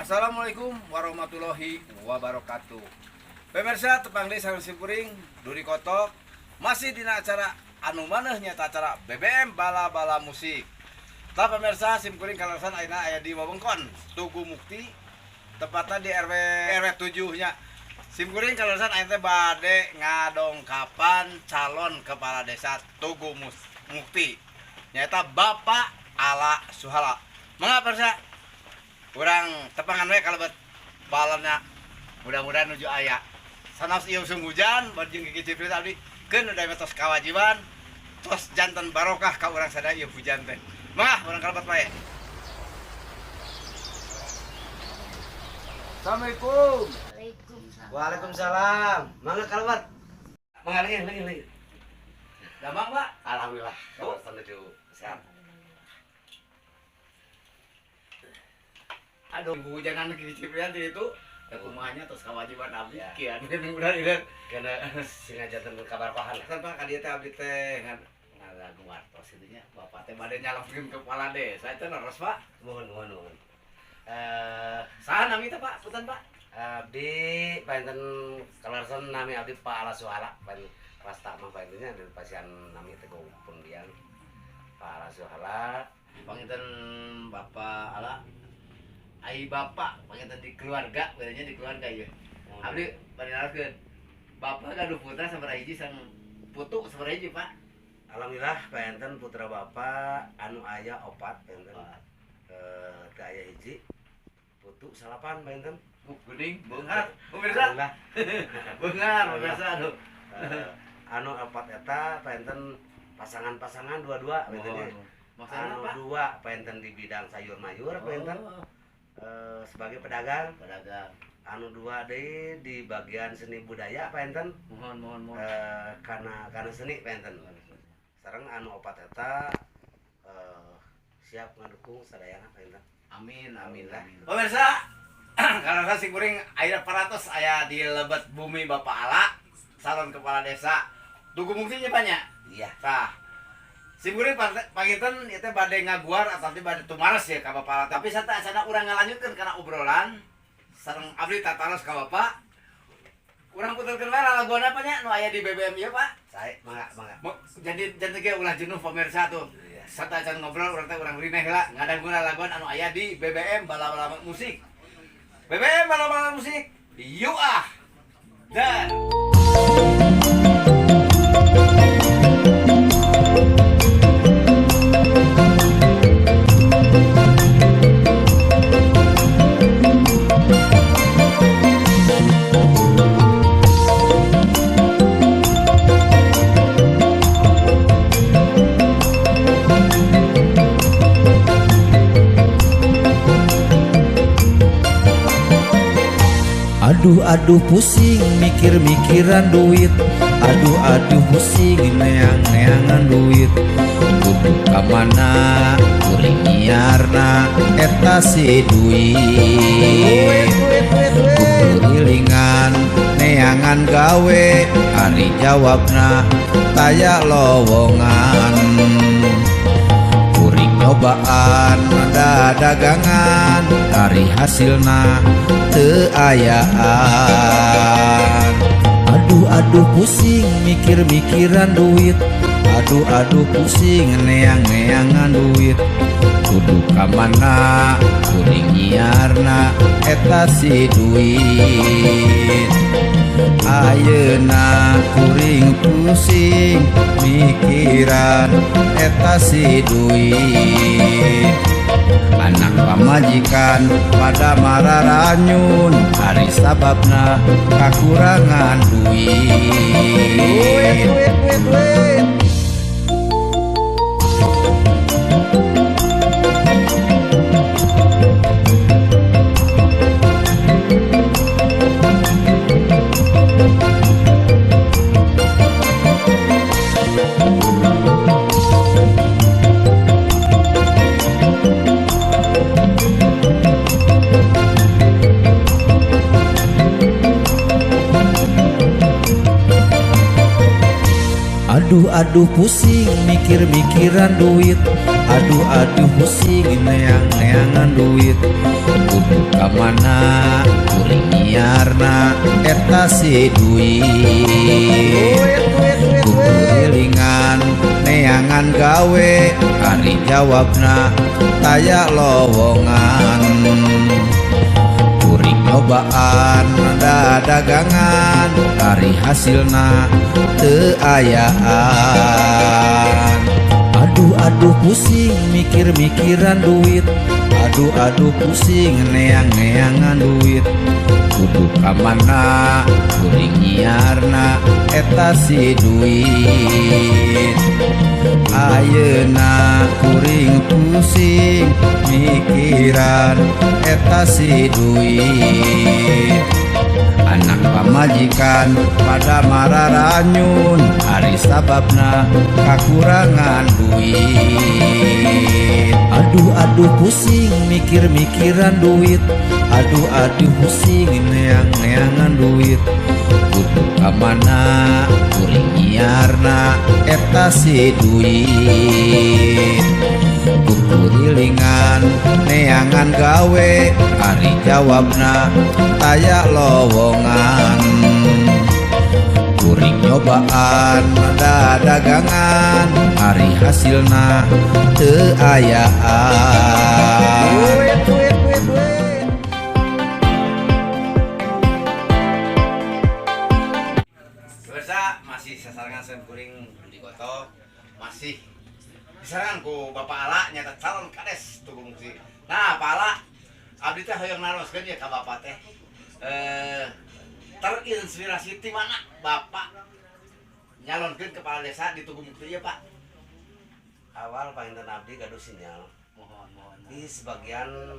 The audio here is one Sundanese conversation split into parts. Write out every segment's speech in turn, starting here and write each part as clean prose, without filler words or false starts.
Assalamualaikum warahmatullahi wabarakatuh. Pemirsa, tepang deui sareng simkuring Duri Kotok masih dina acara anu maneh, nyaeta acara BBM Bala-Bala Musik. Tah pemirsa, simkuring kaleresan ayeuna aya di wewengkon Tugu Mukti, tepatnya di RW RW 7 nya. Simkuring kaleresan ayeuna teh bade ngadongkapan calon kepala desa Tugu Mukti, nyaeta Bapak Ala Suhala. Mangga pemirsa, urang tepangan we kalebet balana, mudah-mudahan nuju aya. Sanaos ieu usum hujan bari jeung gigi ciprit, abdi keun udah tos kawajiban, tos janten barokah ka urang sadaya ieu hujan teh. Mangga urang kalebet wae. Assalamualaikum. Waalaikumsalam. Waalaikumsalam. Mangga kalebet. Mangga lagi, lagi, lagi. Damang, Pak? Alhamdulillah. Bu. Kabar nuju sehat. Aduh, hujanan gigi ciprian di itu ya kumahanya tos kawajiban abdi Ya. kian mudah mudahan. Karena singa janten kabar kohan lah. Kan Pak, ka dieu teh abdi teh ngan ngalagu wartos kitu nya, bapak teh bade nyalonkeun kepala desa itu leres, Pak? Mohon, mohon, mohon. Saha nami teh, Pak? Punten, Pak. Abdi panten kaleresan nami abdi Pak Ala Suhala, pan rasta mah pantennya dari pasian nami teh pun biang. Pak Ala Suhala. Panginten Bapak Ala, ai bapak panginten di keluarga, bedanya di keluarga ya. Abdi bade naroskeun. Bapak gaduh putra sabaraha hiji sareng putu sabaraha hiji, Pak? Alhamdulillah panten putra bapak anu aya opat panten. Teu aya hiji. Putu salapan panten. Geuning beunghar pemirsa. Alhamdulillah. Beunghar pemirsa, aduh. Anu opat eta panten pasangan-pasangan dua-dua panten nya. Maksudna, Anu Pak? dua panten di bidang sayur mayur panten, Oh, sebagai pedagang. Pedagang. Anu dua deui di bagian seni budaya panten. Mohon, mohon, mohon. Karena seni panten. Sareng anu opat eta siap ngadukung sadayana panten. Amin, amin, Alhamdulillah. amin. Pemirsa, karena simkuring aya paratos aya di lebet bumi Bapak Ala, calon kepala desa Tugu Mukti nya, Pak, nya. Iya. Tah. Simkuring panginten ieu teh bade ngaguar atau teh bade tumaros ya ka Bapak Ala. Tapi sateuacanna urang ngalanjutkeun kana obrolan sareng abdi tataros ka Bapak. Urang puterkeun wae lalaguan apa nya nu aya di BBM ieu, Pak? Sae, mangga, mangga. Jadi ge ulah jenuh pemirsa tuh. Iya. Sateuacan ngobrol urang teh urang rineh heula ngadanguna laguan anu aya di BBM Bala-Bala Musik. BBM Bala-Bala Musik. Yuk ah. Dan Aduh aduh pusing mikir-mikiran duit. Aduh aduh pusing neang-neangan duit. Kudu ka mana kuring nyiarna eta si duit? Kuku neangan gawe, ari jawabna taya lowongan. Kuring nyobaan dagangan, ari hasilna teu ayaan. Aduh aduh pusing mikir-mikiran duit. Aduh aduh pusing neang-neangan duit. Kudu ka mana kuring nyiarna eta si duit? Ayeuna kuring pusing mikiran eta si duit. Anak pamajikan pada mararanyun, ari sababna kakurangan duit. Duit, duit, duit. Aduh aduh pusing mikir-mikiran duit. Aduh aduh pusing neang-neangan duit. Kudu ka mana kuring nyiarna eta si duit. Kukulilingan neangan gawe ari jawabna taya lowongan. Kuring nyobaan dadagangan ari hasilna teu ayaan. Aduh aduh pusing mikir-mikiran duit. Aduh aduh pusing neang-neangan duit. Kudu ka mana kuring nyiarna eta si duit. Ayeuna kuring pusing mikiran eta si duit. Anak pamajikan pada mararanyun ari sababna kakurangan duit. Aduh aduh pusing mikir-mikiran duit. Aduh aduh pusing neang-neangan duit. Kudu ka mana kuring nyiarna eta si duit. Kukurilingan neangan gawe ari jawabna taya lowongan. Kuring nyobaan dadagangan ari hasilna teu ayaan. Pemirsa, masih sasarangan sem kuring di Koto, masih disarangan ku Bapak Ala nyata calon kades Tugu Mukti. Nah, Pak Ala, abdi teh hoyong naroskeun ya ka Bapak teh. Terinspirasi ti mana Bapak nyalonkeun kepala desa di Tugu Mukti ya, Pak? Awal panginten abdi gaduh sinyal. Mohon, mohon. Di sebagian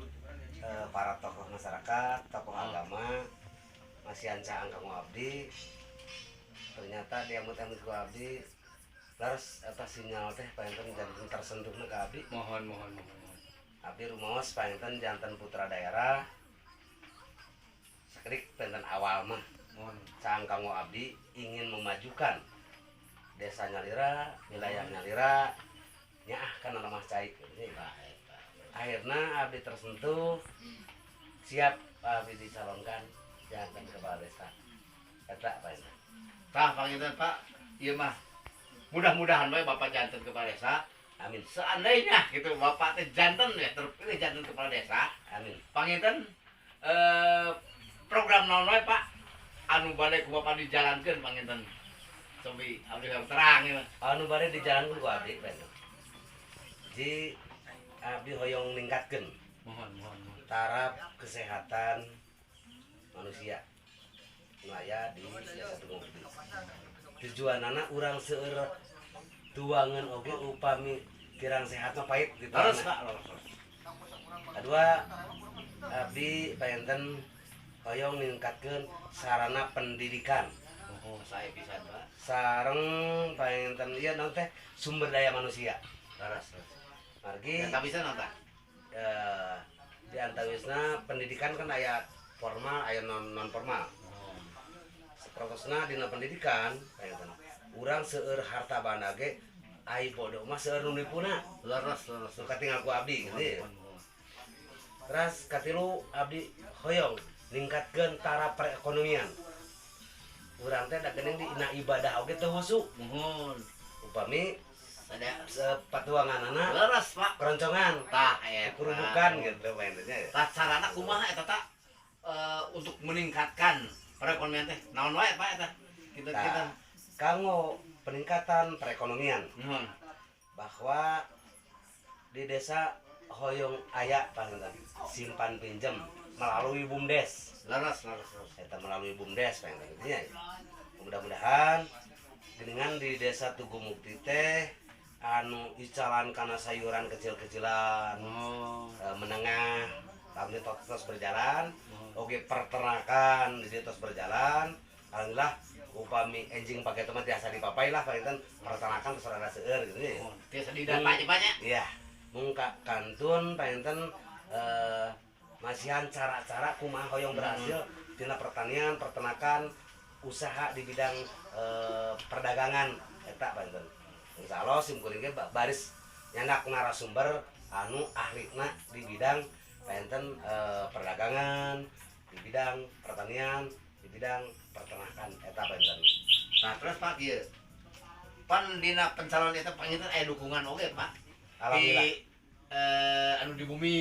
para tokoh masyarakat, tokoh agama masih ancaan kanggo abdi. Ternyata diamut-amut ku abdi laras atas sinyal teh panginten janten tersentuhna ka abdi. Mohon, mohon, mohon, mohon. Abdi rumaos panginten janten putra daerah. Sakedik panginten awal mah. Mohon. Caang kanggo abdi ingin memajukan desa Nyalira, wilayah Nyalira, nyaah kana lemah cai. Akhirnya abdi tersentuh, siap abdi dicalonkan janten kepala desa. Eta panginten. Tah panginten Pak, ieu mah mudah-mudahan bae Bapak janten kepala desa. Amin. Seandainya gitu Bapak teh janten ya, terpilih janten kepala desa. Amin. Panginten program naon wae Pak anu bade ku Bapak dijalankeun panginten. Cobi abdi hoyong terang ieu mah. Anu bade dijalankeun ku abdi panginten. Ji abdi hoyong ningkatkeun Mohon, mohon, mohon. Taraf kesehatan manusia nu aya di Desa Tugu Mukti. Tujuanana urang seueur tuangan oge upami kirang sehat mah pahit gitu. Terus Pak, terus. Kedua, abdi panginten hoyong ningkatkeun sarana pendidikan. Oh, saya bisa Pak. Sareng panginten ieu naon teh sumber daya manusia. Terus, terus. Margi Eta bisa naon tah? Di antawisna pendidikan kan aya formal, aya non formal. Sapertosna dina pendidikan panginten urang seueur harta banda ge ai bodoh mah seueur nu nipuna. Leres, leres. Nu katingal ku abdi gitu ya. Terus katilu abdi hoyong ningkatkeun taraf perekonomian. Urang teh da geuning dina ibadah oge teu husu. Mohon. Upami Sada sepatuanganana leres Pak. Keroncongan. Tah eta. Kerubukan gitu mainnya. Tah carana kumaha eta tah untuk meningkatkan perekonomian teh naon wae Pak eta? Kita kita kanggo peningkatan perekonomian. Mohon. Bahwa di desa hoyong aya panginten simpan pinjem melalui BUMDes. Leres, leres, leres. Eta melalui BUMDes panginten gitu ya. Mudah-mudahan dengan di desa Tugu Mukti teh anu icalan kana sayuran kecil-kecilan, menengah, alhamdulillah terus berjalan. Oke, peternakan di situ terus berjalan. Alhamdulillah upami enjing pakai teman tiasa dipapai lah panginten peternakan terus rada seueur gitu ya. Oh, tiasa didapat Pak nya. Iya. Mung kantun panginten masihan cara-cara kumaha hoyong berhasil dina pertanian, peternakan, usaha di bidang perdagangan. Eta panginten. Insyaallah sim kuring ge baris nyandak narasumber anu ahlina di bidang panginten perdagangan, di bidang pertanian, di bidang peternakan eta panginten. Nah, terus Pak ieu. Pan dina pencalonan eta panginten aya dukungan oge, Pak. Alhamdulillah. Di anu di bumi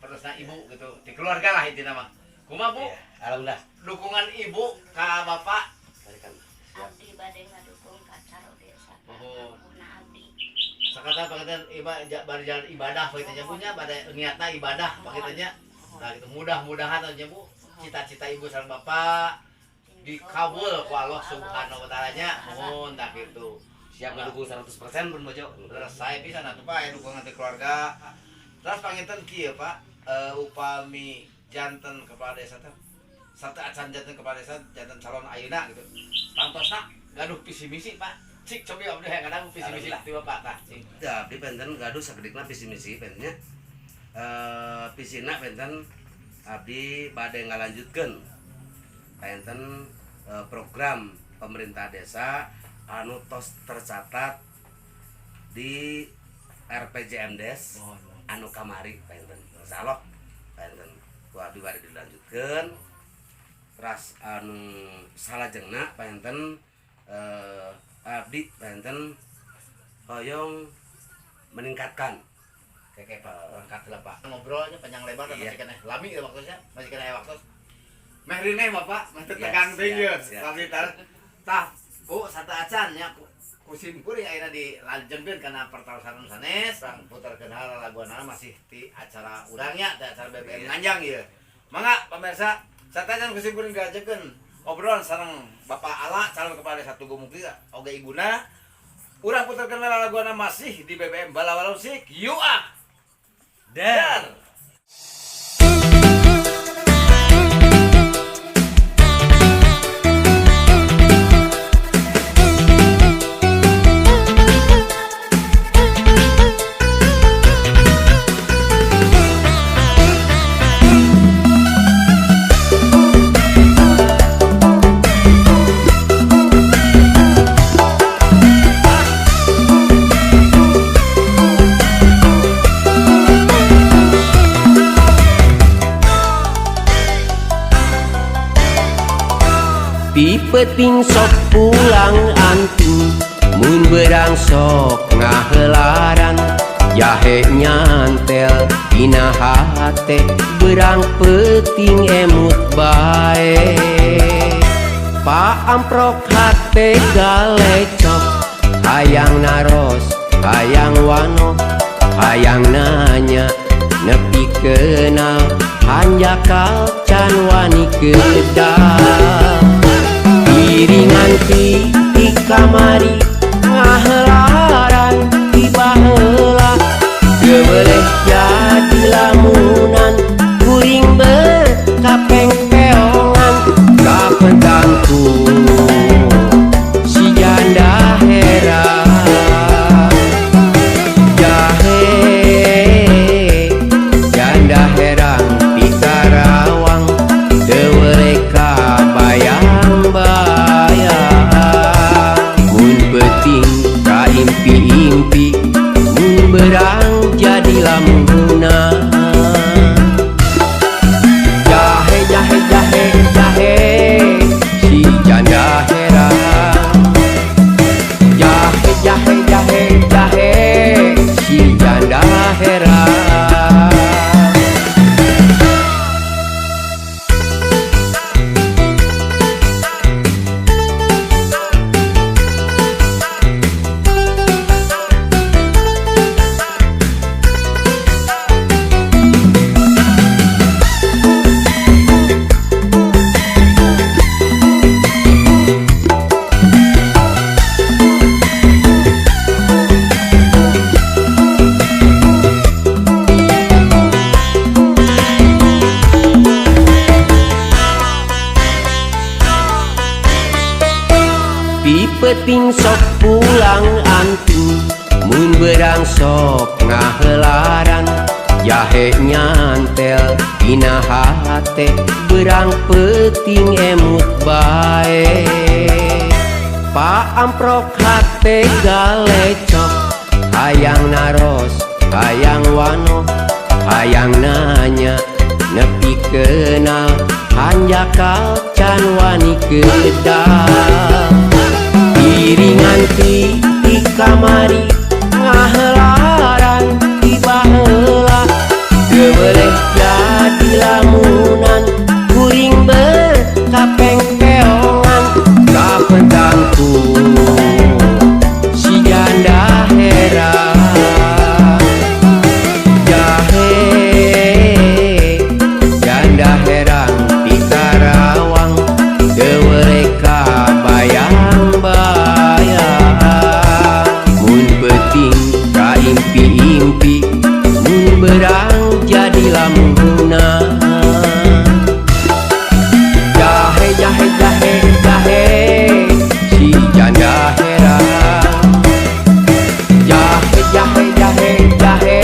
terusna ibu gitu. Di keluarga lah intina mah. Kumaha, Bu? Iya, alhamdulillah. Dukungan ibu ka Bapak? Barikan. Siap. Abdi bade ngadukung ka caro desa. Oh. Guna abdi. Sakata panginten iba bari jalan ibadah panginten nya, Bu, nya bade niatna ibadah panginten nya. Nah, gitu mudah-mudahan nya, Bu, cita-cita ibu sareng bapak dikabul ku Allah Subhanahu wa taala nya. Mohon tah gitu. Siap ngedukung 100% pun bojo. Selesai bisa nah tuh Pak, aya dukungan ti keluarga. Terus panginten kieu, Pak, upami janten kepala desa teh sateuacan janten kepala desa janten calon ayeuna gitu. Tangtosna gaduh visi misi, Pak. Cik cobi abdi hayang ngadangu visi misi Alhamdulillah. ti Bapak tah, cik. Ya, abdi panginten gaduh sagedikna visi misi panginten nya. Visina panginten abdi bade ngalanjutkeun panginten program pemerintah desa anu tos tercatat di RPJMDes anu kamari panginten. Insyaallah panginten ku abdi bade dilanjutkeun. Teras anu salajengna panginten abdi panginten hoyong meningkatkan. Kayak Pak, lengkap lah Pak. Ngobrolnya panjang lebar Iya. masih kena lami ya waktunya, masih kena waktu. Meh rineh Bapak, meh teu Iya, tegang teuing siap, ieu. siap. Lami tar. Tah, Bu, sateuacan nya ku sim kuring ayeuna dilanjengkeun kana pertarosan sanes, urang putarkeun hal laguanana masih di acara urang nya, di acara BBM Iya. Nganjang ieu. Mangga pemirsa, sateuacan ku sim kuring dilanjengkeun obrolan sareng Bapak Ala calon kepala desa Tugu Mukti oge ibuna. Urang putarkeun laguanana masih di BBM Bala-Bala Musik. Yuk ah. Dan Pipeting sok pulang anting, mun berang sok ngahelaran, jahe nyantel dina hate, berang peting emut bae. Pak amprok hate galecok, hayang naros hayang wano, hayang nanya nepi kenal, hanjakal can wani kedal. Piringan ti kamari ngahelaran ti baheula, geuleuh jadi lamunan kuring berkapeng-peongan kapentangku si janda herang. Jahe janda herang ti Karawang, teu kabayang-bayang. Mun peuting ka impi-impi, mun berang jadi lamunan. Jahe jahe jahe jahe si janda herang. Jahe jahe jahe jahe si janda herang. Pipeting sok pulang anting, mun berang sok ngahelaran, jahe nyantel dina hate, berang peuting emut bae. Pak amprok hate galecok hayang naros hayang wano hayang nanya nepi kenal hanjakal can wani kedal iringan ti kamari ngahelaran ti baheula teu beuleh jadi lamunan kuring berkapengkeongan kapendangku si janda herang jahe janda herang di Karawang teu weuleh kabayang-bayang mun peuting kaimpi-impi mun berang jadi lamunan jahe jahe jahe jahe si janda herang jahe jahe jahe jahe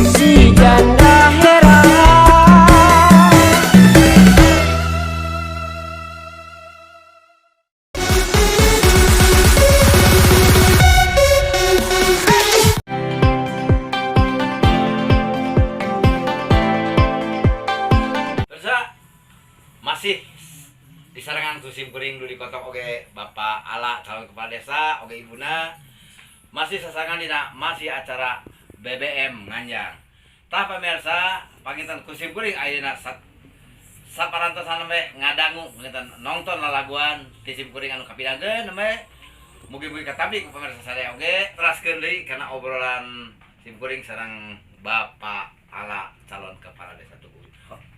si janda herang. Pemirsa, masih disarengan ku sim kuring Dudi Kotok oge Bapak Ala calon kepala desa oge ibuna masih sasarengan dina masih acara BBM Nganjang. Tah pemirsa, panginten ku sim kuring ayeuna saparantosan we ngadangu panginten nongton lalaguan ti sim kuring anu kapidangkeun we mugi-mugi katampi ku pemirsa sadaya oge teraskeun deui kana obrolan sim kuring sareng Bapak Ala calon kepala desa Tugu.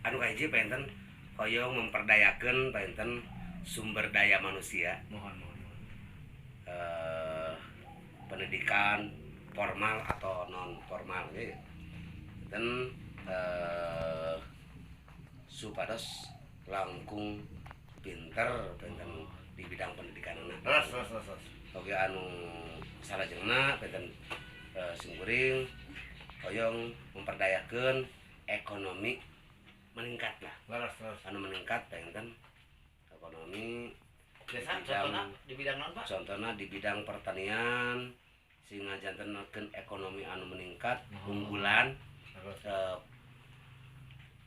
Anu kahiji panginten hoyong memperdayakeun panginten sumber daya manusia. Mohon mohon. Pendidikan formal atau non formal ya. Dan supados langkung pinter panginten di bidang pendidikan. Terus terus terus. Terus. Oke anu salajengna panginten simkuring hoyong memperdayakeun ekonomi meningkat lah. Terus terus. Anu meningkat panginten ekonomi Desa di bidang, contohna di bidang naon Pak? Contohna di bidang pertanian sehingga jantenakeun ekonomi anu meningkat unggulan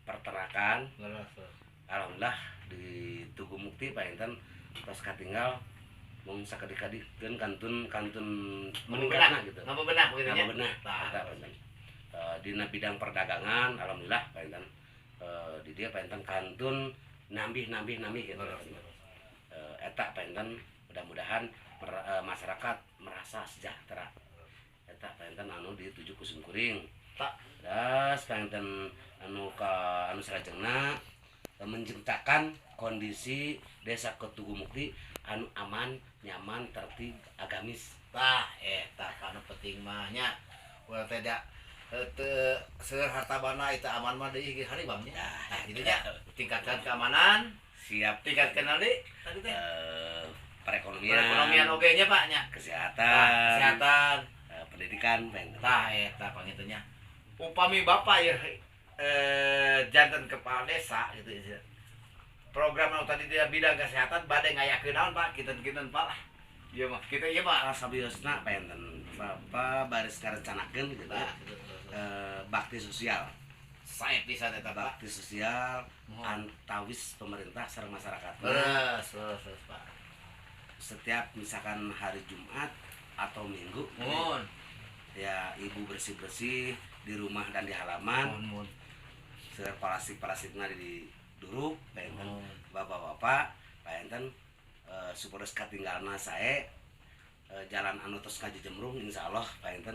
peternakan. Terus terus. Alhamdulillah di Tugu Mukti panginten tos katinggal mung sakedik-kedikeun kantun meningkatna gitu. Ngabebenah begitu nya. Ngabebenah Tah. eta panginten. Dina bidang perdagangan alhamdulillah panginten di dia panginten kantun nambih gitu. Eta panginten mudah-mudahan masyarakat merasa sejahtera. Eta panginten anu dituju ku simkuring. Tak. Terus panginten anu ka anu salajengna menciptakan kondisi desa Tugu Mukti anu aman, nyaman, tertib, agamis. Tah eta anu penting mah nya. Urang teh da teu seueur harta bana itu aman mah deui haribang nya. Nah, gitu nya. Tingkatkan keamanan, Siap. tingkatkan deui tadi teh. Perekonomian, Perekonomian oge nya Pak nya. Kesehatan, Tah, kesehatan, pendidikan panginten. Tah eta panginten nya. Upami Bapak ya janten kepala desa gitu ya. Program anu tadi di bidang kesehatan bade ngayakeun naon Pak? Kinten-kinten Pak lah. Ieu mah kita ieu mah Sabiosna panginten Bapak baris ngarencanakeun gitu ya. Tah, gitu, terus, terus. Bakti sosial. Sae pisan eta Pak. Bakti sosial Mohon. antawis pemerintah sareng masyarakat. Terus, terus, terus Pak. Setiap misalkan hari Jumat atau Minggu Mohon. ya ibu bersih-bersih di rumah dan di halaman. Mohon, mohon. Seueur plastik-plastikna di duruk panginten. Mohon. Bapak-bapak panginten supados katinggalna sae jalan anu tos kajejemrung insyaallah panginten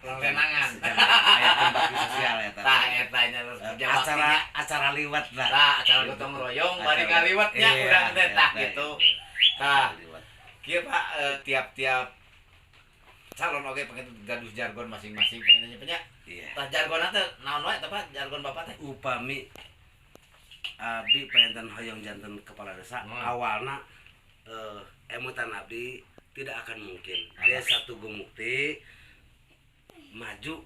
Tenangan. Aya bakti sosial eta. Tah eta nya terus kerja Acara acara liwat lah. Tah acara gotong royong bari ngaliwatnya Iya, urang teh tah eta, gitu. iya. Tah Liwat. kieu Pak tiap-tiap calon oge pengen gaduh jargon masing-masing pengen nya nya. Iya. Tah jargonna teh naon wae teh Pak jargon Bapak teh? Upami abdi panginten hoyong janten kepala desa awalna emutan abdi tidak akan mungkin desa Tugu Mukti maju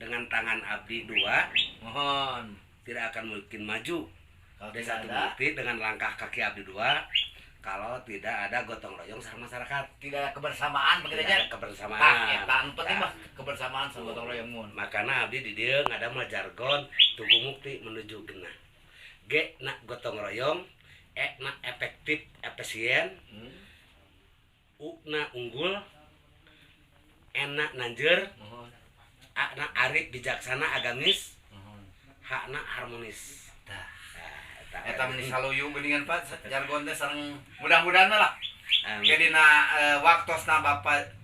dengan tangan abdi dua. Mohon. Tidak akan mungkin maju Kalau desa tidak Tugu ada Mukti dengan langkah kaki abdi dua. Kalau tidak ada gotong royong sama masyarakat. Tidak ada kebersamaan Tidak begitu nya. ada kebersamaan. Tah, eta anu penting Tah. mah kebersamaan sama gotong royong mun. Makana abdi di dieu ngadamel jargon Tugu Mukti menuju genah. G na gotong royong, E na efektif efisien, U na unggul, N na nanjeur, Muhun. A na arif bijaksana agamis, Muhun. H na harmonis. Tah. Nah, Eta meni saluyu geuningan, Pak, jargon teh sareng mudah-mudahan mah lah. Amin. Jadi na waktosna Bapak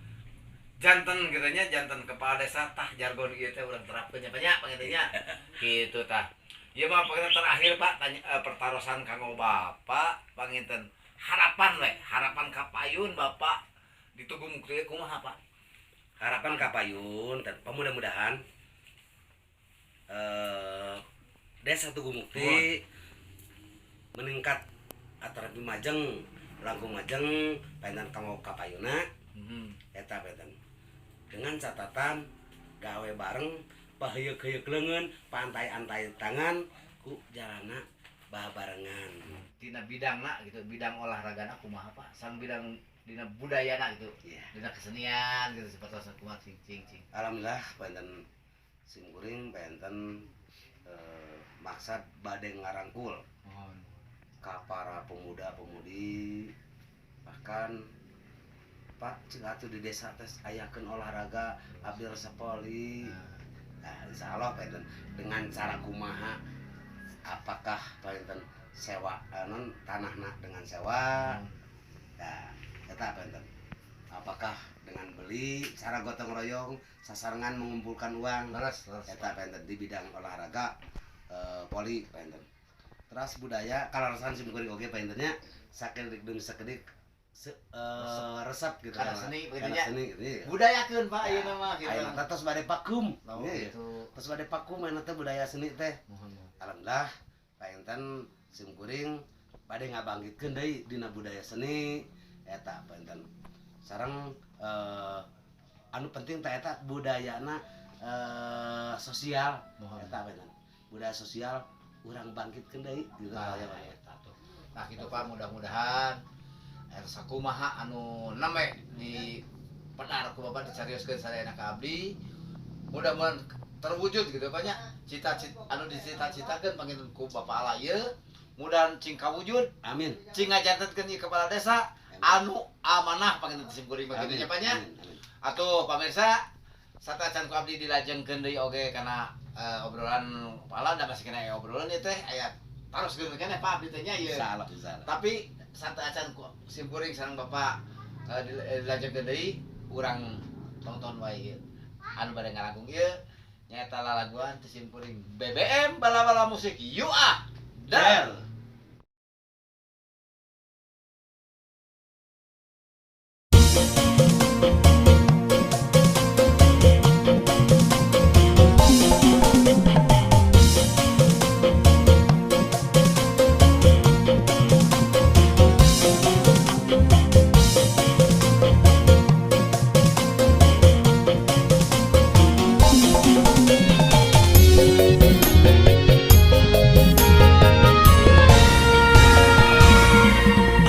janten gitu nya, janten kepala desa, tah jargon ieu teh urang terapkeun nya, Pak, nya, panginten nya. Kitu tah. Ieu mah panginten terakhir, Pak, tanya pertarosan kanggo Bapak panginten harapan we, harapan kapayun Bapak di Tugu Mukti kumaha, Pak? Harapan kapayun dan mudah-mudahan Desa Tugu Mukti meningkat atau lebih majeng, langkung majeng panginten kanggo kapayuna eta panginten dengan catatan gawe bareng, paheuyeuh-heuyeuk leungeun, pantai-antai tangan, ku jalana babarengan. Dina bidangna gitu, bidang olahragana kumaha, Pak? Sang bidang dina budayana gitu. Dina kesenian gitu seperti kumaha, cing cing cing. Alhamdulillah, panginten simkuring panginten maksad bade ngarangkul ka para pemuda-pemudi, bahkan, Pak, cik atuh di desa teh ayakeun olahraga, abdi resep voli. Nah, insya Allah panginten dengan cara kumaha, apakah panginten sewa non tanahna dengan sewa, nah eta panginten, apakah dengan beli, cara gotong royong sasarengan mengumpulkan uang. Leres, leres. Eta panginten di bidang olahraga voli panginten. Terus budaya kaleresan simkuring oge panginten nya sakedik demi sakedik resep gitu. Karena seni begitu Karena nya. seni gitu ya. Budayakeun, Pak, ayeuna mah gitu. Ayeuna teh tos bade vakum. Oh, Iya. gitu. Tos bade vakum ayeuna teh budaya seni teh. Muhun, muhun. Alhamdulillah panginten simkuring bade ngabangkitkeun deui dina budaya seni eta panginten. Sareng anu penting teh eta budayana sosial. Muhun. Eta panginten. Budaya sosial urang bangkitkeun deui gitu. Nah, Ya, Pak, ya. eta tuh. Nah, gitu, Pak, mudah-mudahan sakumaha anu name di pedar ku Bapak dicarioskeun sadayana ka abdi. Mudah-mudahan terwujud gitu, Pak, nya. Cita-cita anu dicita-citakeun panginten ku Bapak ala ieu mudahan cing kawujud. Amin. Cing ngajantenkeun ieu kepala desa anu amanah panginten simkuring mah kitu nya, Pak, nya. Amin, amin. Atuh pamirsa, sateuacan ku abdi dilajengkeun deui oge kana obrolan kepala da masih kena aya obrolan ieu teh, aya taroskeun keneh, Pak, abdi teh nya ieu. Insyaallah, insyaallah. Tapi sateuacan ku simkuring sareng Bapak dilajengkeun deui, urang tonton wae ieu. Anu bade ngalangkung ieu nyaeta lalaguan ti simkuring BBM Bala-bala Musik You Ah Der. Der.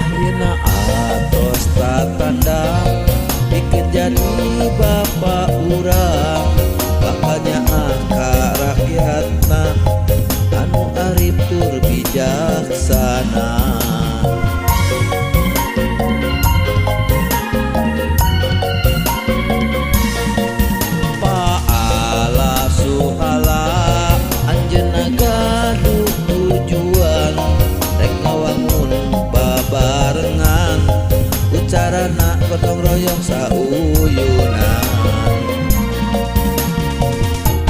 Ayeuna atos tatanda pikeun jadi bapak urang, bakal nyaah ka rakyatna anu arif tur bijaksana. Paala suhala anjeunna gaduh tujuan rek ngawangun babarengan, ucarana gotong royong sauyunan.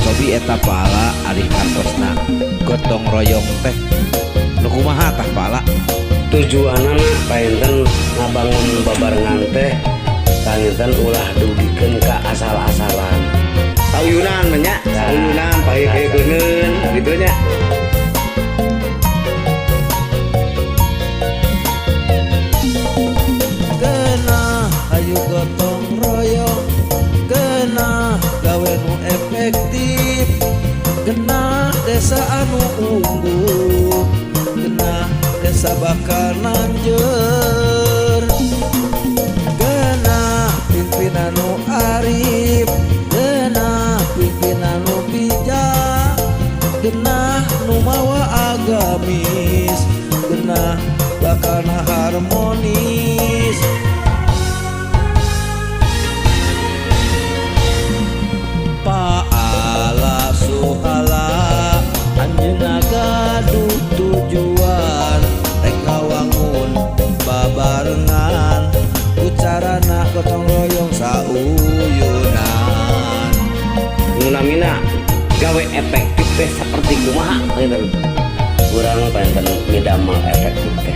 Cobi eta pala ari hartosna gotong royong teh nu kumaha tah, pala? Tujuanana panginten ngabangun babarengan teh panginten ulah dugikeun ka asal-asalan. Sauyunan mah nya, sauyunan paheuyeuh leungeun gitu nya. Kena ayo gotong royong, kena gawe nu efektif, kena desa anu unggul, kena desa bakal nanjeur. arif, genah pimpinan nu bijak, genah nu mawa agamis, genah bakalna harmonis. Paala Suhala, anjeunna gaduh tujuan rek ngawangun babarengan ku carana gotong royong sauyunan. Nu namina gawe efektif teh seperti kumaha gitu. Urang panginten midamel efektif teh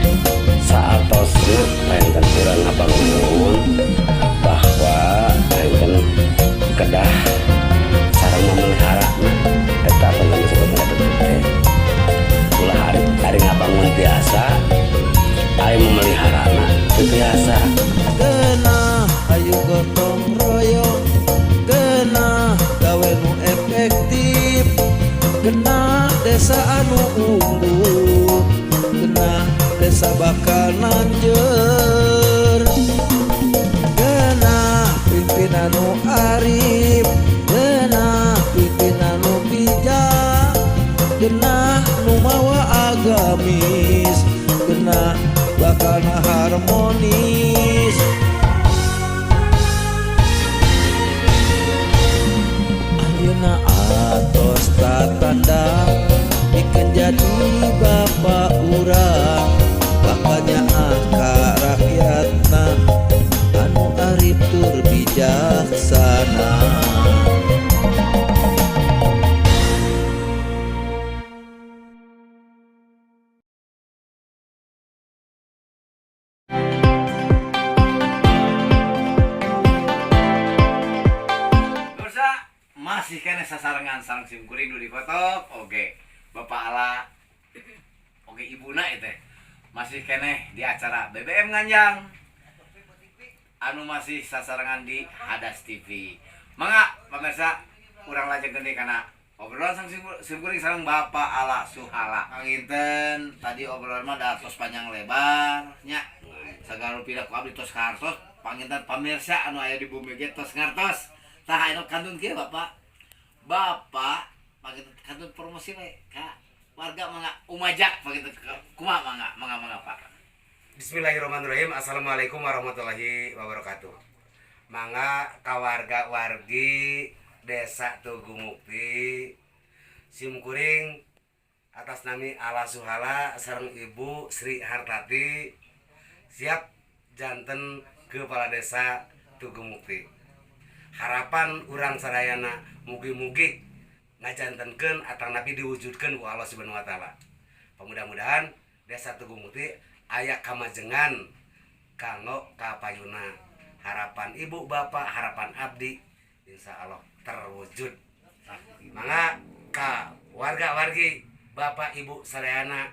saatosna panginten urang ngabangun bahwa panginten kedah sareng memelihara eta panginten disebut efektif teh. Ulah ari ngabangun biasa, ari memeliharana teu biasa. Genah ayo gotong royong, genah gawe nu efektif, genah desa anu unggul, genah desa bakal nanjeur, genah pimpinan nu arif, genah pimpinan nu bijak, genah nu mawa agamis, genah bakalna harmonis. Ayeuna atos tatanda pikeun jadi bapa urang, bakal nyaah ka rakyatna anu arif tur bijaksana. Pemirsa, masih keneh sasarengan sareng simkuring nu dikotok. Oke, Bapak Ala, oke Ibuna itu masih keneh di acara BBM Nganjang anu masih sasarengan di Hadas TV. Mangga pemirsa, urang lajeng deui kana obrolan sang simkuring sareng Bapak Ala Suhala. Panginten tadi obrolan mah da tos panjang lebar nya. Sagala rupina ku abdi tos kartos, panginten pamirsa anu aya di bumi ge tos ngartos. Tah anu kantun kieu Bapak. Bapak panginten kantun promosi we ka warga, mangga umajak panginten kumaha, mangga mangga mangga Pak. Bismillahirrahmanirrahim. Assalamualaikum warahmatullahi wabarakatuh. Mangga ka warga-wargi Desa Tugu Mukti, simkuring atas nami Ala Suhala sareng Ibu Sri Hartati siap janten kepala desa Tugu Mukti. Harapan urang sadayana mugi-mugi ngajantenkeun atanapi diwujudkeun ku Allah Subhanahu wa taala. Mudah-mudahan Desa Tugu Mukti aya kamajengan kanggo kapayuna. Harapan ibu bapak, harapan abdi insya Allah terwujud. Mangga ka warga-wargi, bapak ibu sadayana,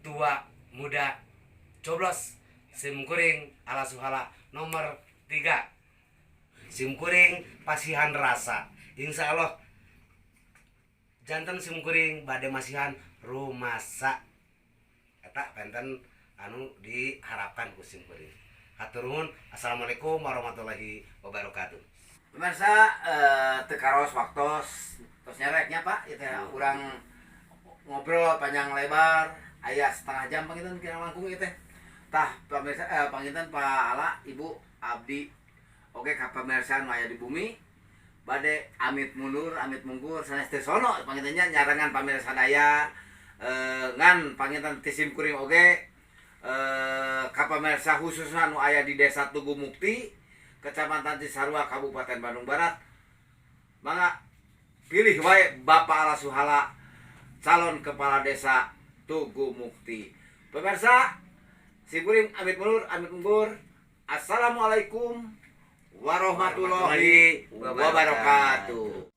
tua muda, coblos simkuring Ala Suhala nomor 3. Simkuring pasihan rasa, insya Allah janten simkuring bade masihan rumasa. Eta panginten anu diharapkan ku simkuring. Hatur nuhun. Assalamualaikum warahmatullahi wabarakatuh. Pemirsa, teu karaos waktos tos nyereknya Pak, ieu teh urang ngobrol panjang lebar aya setengah jam panginten kira langkung ieu teh. Tah pemirsa, panginten Pak Ala, Ibu, abdi oke ka pemirsa nu aya di bumi bade amit mundur amit mungkur sanes teu sono panginten nya nyarengan pamirsa sadaya, ngan panginten ti simkuring oge ka pamirsa khususna nu aya di Desa Tugu Mukti, Kecamatan Cisarua, Kabupaten Bandung Barat, mangga pilih wae Bapak Ala Suhala calon kepala desa Tugu Mukti. Pemirsa, simkuring amit mundur amit mungkur. Assalamualaikum warahmatullahi wabarakatuh.